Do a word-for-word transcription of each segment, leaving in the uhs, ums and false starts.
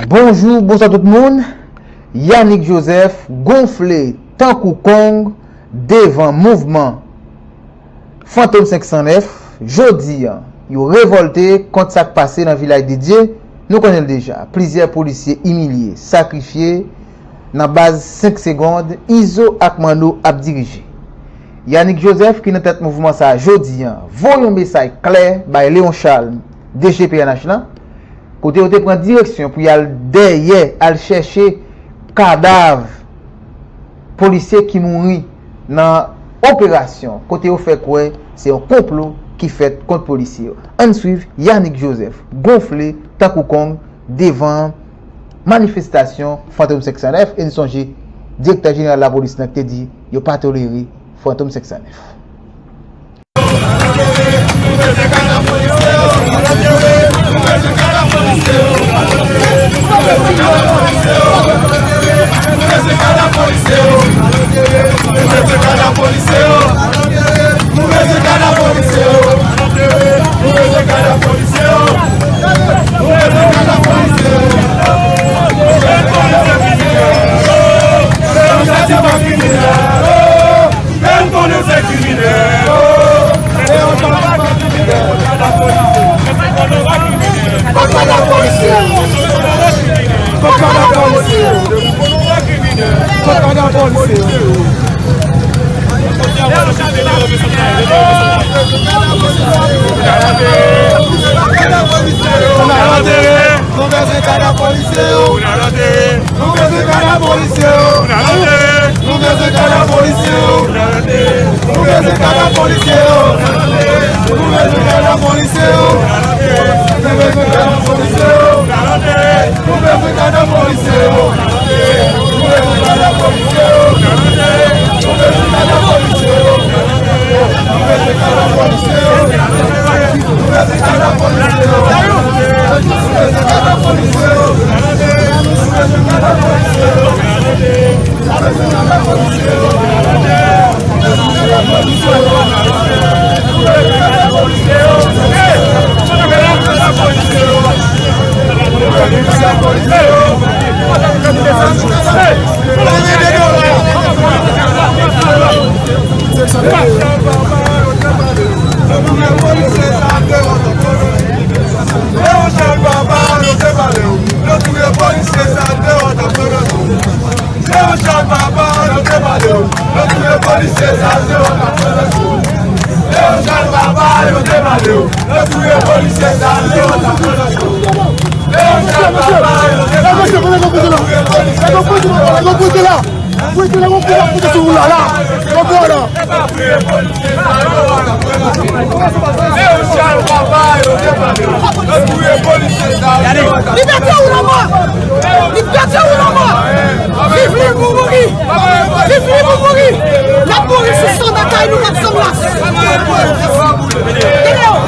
Bonjou, bonswa tout moun. Yanick Joseph gonfle tankou kong devan mouvman Fantom senk san nèf. Jodi a, yo revòlte kont sa k pase nan Vilaj de Dye. Nou konnen l deja. Plizyè polisye imilye, sakrifye nan baz senk segonn. Izo ak Manno ap dirije. Yanick Joseph, ki nan tèt mouvman sa a jodi a, voye yon mesaj klè bay Léon Charles, D G P N H lan, kote yo te pran direksyon pou y al dèyè, al chèche kadav polisye ki mouri nan operasyon, kote yo fè kwè se yon konplo ki fèt kont polisye yo. Ann swiv Yanick Joseph gonfle tankou kong devan manifestasyon Fantom senk san nèf, e n sonje direktè jeneral lapolis nan ki te di yo pa tolere Fantom senk san nèf. Kòmanda polisye! Kòmanda polisye! Kòmanda polisye! Nou bezwen kadav polisye yo! Nou bezwen kadav polisye yo! Nou bezwen kadav polisye yo! Nou bezwen kadav polisye yo! Nou bezwen kadav polisye yo! Nou bezwen kadav polisye yo! Nou bezwen kadav polisye yo! Nou bezwen kadav polisye yo! Léon Charles papa, yo te pale w. Yo touye polisye sa deyò t ap fè rezon. Léon Charles papa, yo te pale w. Yo touye polisye sa deyò t ap fè rezon. Léon Charles papa, yo te pale w. Yo touye polisye sa deyò t ap fè rezon. Léon Charles papa, yo te pale w. Yo touye polisye sa deyò t ap fè rezon. Mwen te la, mwen te la, mwen te sou la, la. Mwen te la. Libète ou lanmò! Libète ou lanmò! Viv li pou mouri! Viv li pou mouri! N ap mouri sou san lakay nou, n ap san glas! Libète ou!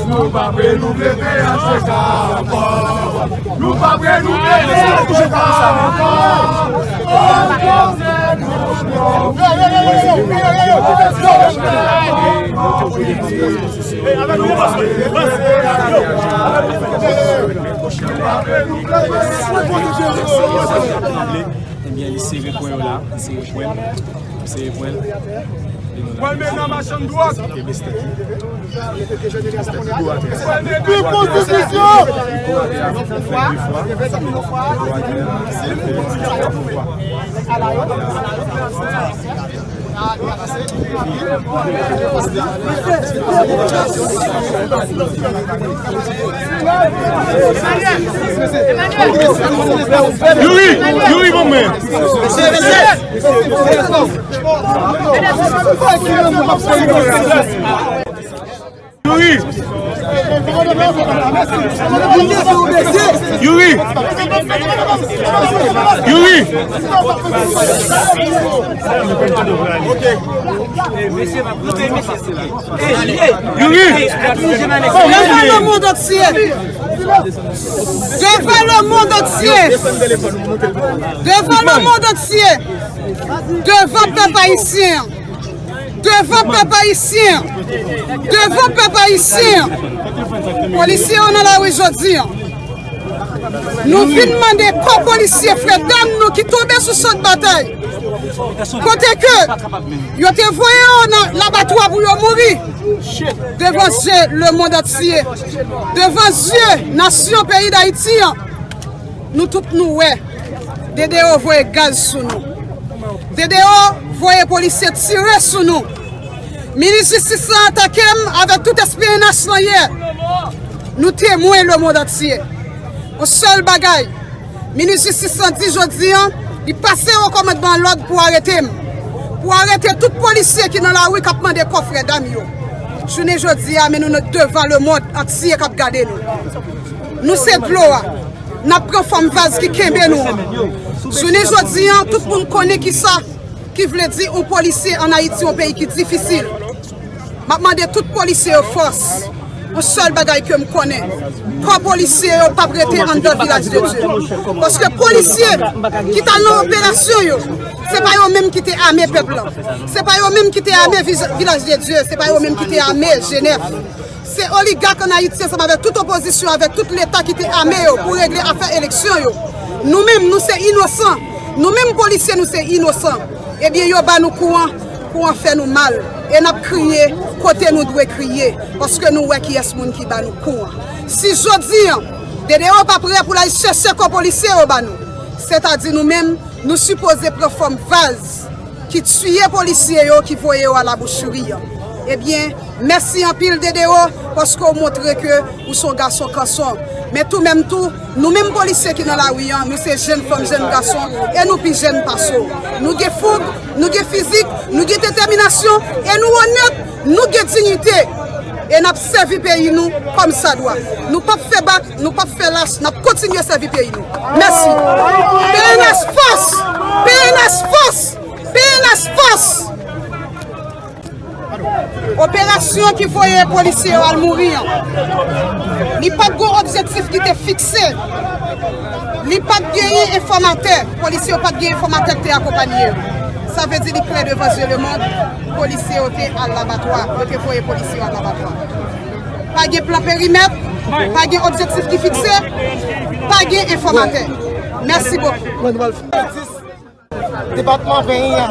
Nou pa vle nou vle P H T K ankò. Nou pa vle nou vle P H T K ankò. Ebyen, li sere pwen yo la, li sere pwen, li sere pwen. Pwen men nan machann dwòg. Kenbe stèk li. Kenbe stèk li dwat. Viv konstitisyon! Youri, Youri, bon men. Youri. Youri! Youri! Youri! Devan le monde entier. Devan le monde entier. Devan le monde entier. Devan pèp ayisyen. Devan pèp ayisyen. Devan pèp ayisyen. Polisye yo nan lari jodi a. Nou vin mande kò polisye frè dam nou ki tonbe sou chan batay. Kote ke yo te voye yo nan labatwa pou yo mouri. Devan zye le monde entier. Devan zye nasyon peyi Dayiti an. Nou tout nou wè. D D O voye gaz sou nou. D D O voye polisye tire sou nou. Minis jistis lan atake m avèk tout S P N H lan yè. Nou temwen le monde entier. Yon sèl bagay, minis jistis lan di jodi an, li pase o kòmandman lòd pou arete m. Pou arete tout polisye ki nan lari k ap mande kò frè dam yo. Jounen jodi a, men nou nan devan le monde entier k ap gade nou. Nou se dlo a. N ap pran fòm vaz ki kenbe nou an. Jounen jodi an, tout moun konnen kisa ki vle di yon polisye ann Ayiti, yon peyi ki difisil. M ap mande tout polisye yo fòs. Yon sèl bagay ke m konnen, kò polisye yo p ap rete anndan Vilaj de Dye. Paske polisye ki t al nan operasyon yo, se pa yo menm ki te ame pèp lan. Se pa yo menm ki te ame Vij-, Vilaj de Dye. Se pa yo menm ki te ame Jenèf. Se oligak ann Ayiti ansanm avèk tout opozisyon, avèk tout Leta ki te ame yo pou regle afè eleksyon yo. Nou menm, nou se inosan. Nou menm polisye, nou se inosan. Ebyen, yo ba nou kou an, kou an fè nou mal. E n ap kriye kote nou dwe kriye, paske nou wè kiyès moun ki ba nou kou an. Si jodi an, D D O pa prè pou l al chèche kò polisye yo ba nou, sètadi nou menm, nou sipoze pran fòm vaz ki tiye polisye yo, ki voye yo a la boucherie. Ebyen, mèsi anpil D D O, paske w montre ke ou se yon gason kanson. Men tou menm tou, nou menm polisye ki nan lari an, nou se jèn fanm, jèn gason, e nou pi jèn pase w. Nou gen foug, nou gen fizik, nou gen detèminasyon, e nou onèt, nou gen diyite. E n ap sèvi peyi nou kòm sa dwa. Nou p ap fè bak, nou p ap fè lach, n ap kontinye sèvi peyi nou. Mèsi. P N H fòs! P N H fòs! P N H fòs! Operasyon ki voye polisye yo al mouri an, li pa t gon objektif ki te fikse. Li pa t genyen enfòmatè. Polisye yo pa t gen enfòmatè ki te akonpanye yo. Sa vle di li klè devan zye lemonn, polisye yo te al labatwa. Yo te voye polisye yo al labatwa. Pa gen plan perimèt, pa gen objektif ki fikse, pa gen enfòmatè. Mèsi bokou. Depatman Penyen an.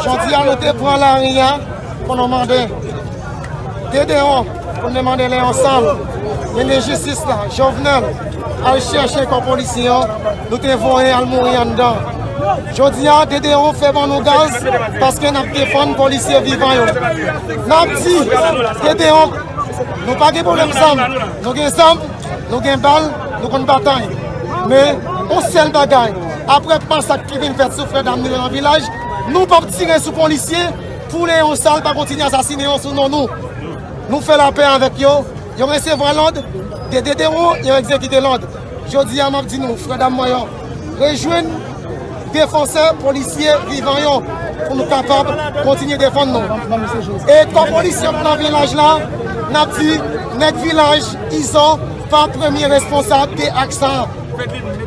Jodi a, nou te pran lari a pou nou mande D D O, pou nou mande Leonsal, minis jistis la, Jovenel, al chèche kò polisye yo, nou te voye al mouri anndan. Jodi a, D D O fè ban nou gaz, paske n ap defann polisye vivan yo. N ap di, D D O, nou pa gen pwoblèm zam, nou gen zam, nou gen bal, nou konn batay. Men, yon sèl bagay, apre masak ki vin fèt sou frè dam nou yo nan Vilaj, nou p ap tire sou polisye pou Leonsal pa kontinye asasinen yo sou non nou. Nou fè lapè avèk yo, yo resevwa lòd de D D O, yo egzekite lòd. Jodi a, m ap di nou, frè dam mwen yo, rejwenn defansè polisye vivan yo pou nou kapab kontinye defann nou. E kò polisye k nan Vilaj la, n ap di, nèg Vilaj, Izo, pa premye responsab de ak sa a.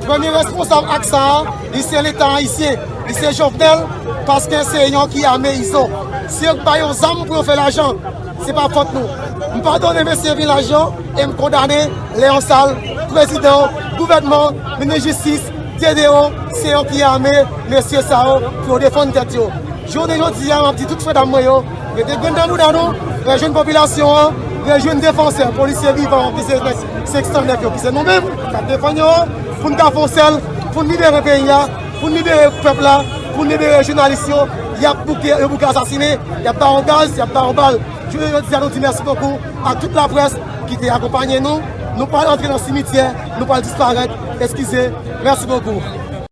Premye responsab ak sa a, li se Leta ayisyen, li se Jovenel, paske se yo ki ame Izo. Se yo k ba yo zam pou yo fè lajan. Se pa fòt nou. M padone mesye Vilaj yo e m kondane Leonsal, prezidan, gouvènman, minis jistis, D D O, se yo ki ame mesye sa yo pou yo defann tèt yo. Jounen jodi a, m ap di tout frè dam mwen yo, mete grenn nan bouda nou, rejwenn popilasyon an, rejwenn defansè, polisye vivan an, ki se nèg senk san nèf yo, ki se nou menm, k ap defann yo, pou n ka fè yon sèl, pou n libere peyi a, pou n libere pèp la, pou n libere jounalis yo, y ap bouke, yo bouke asasinen, y ap ba yo gaz, y ap ba yo bal. Jounen jodi a, nou di mèsi bokou a tout laprès ki te akonpanye nou. Nou pral antre nan simityè, nou pral disparèt. Eskize, mèsi bokou.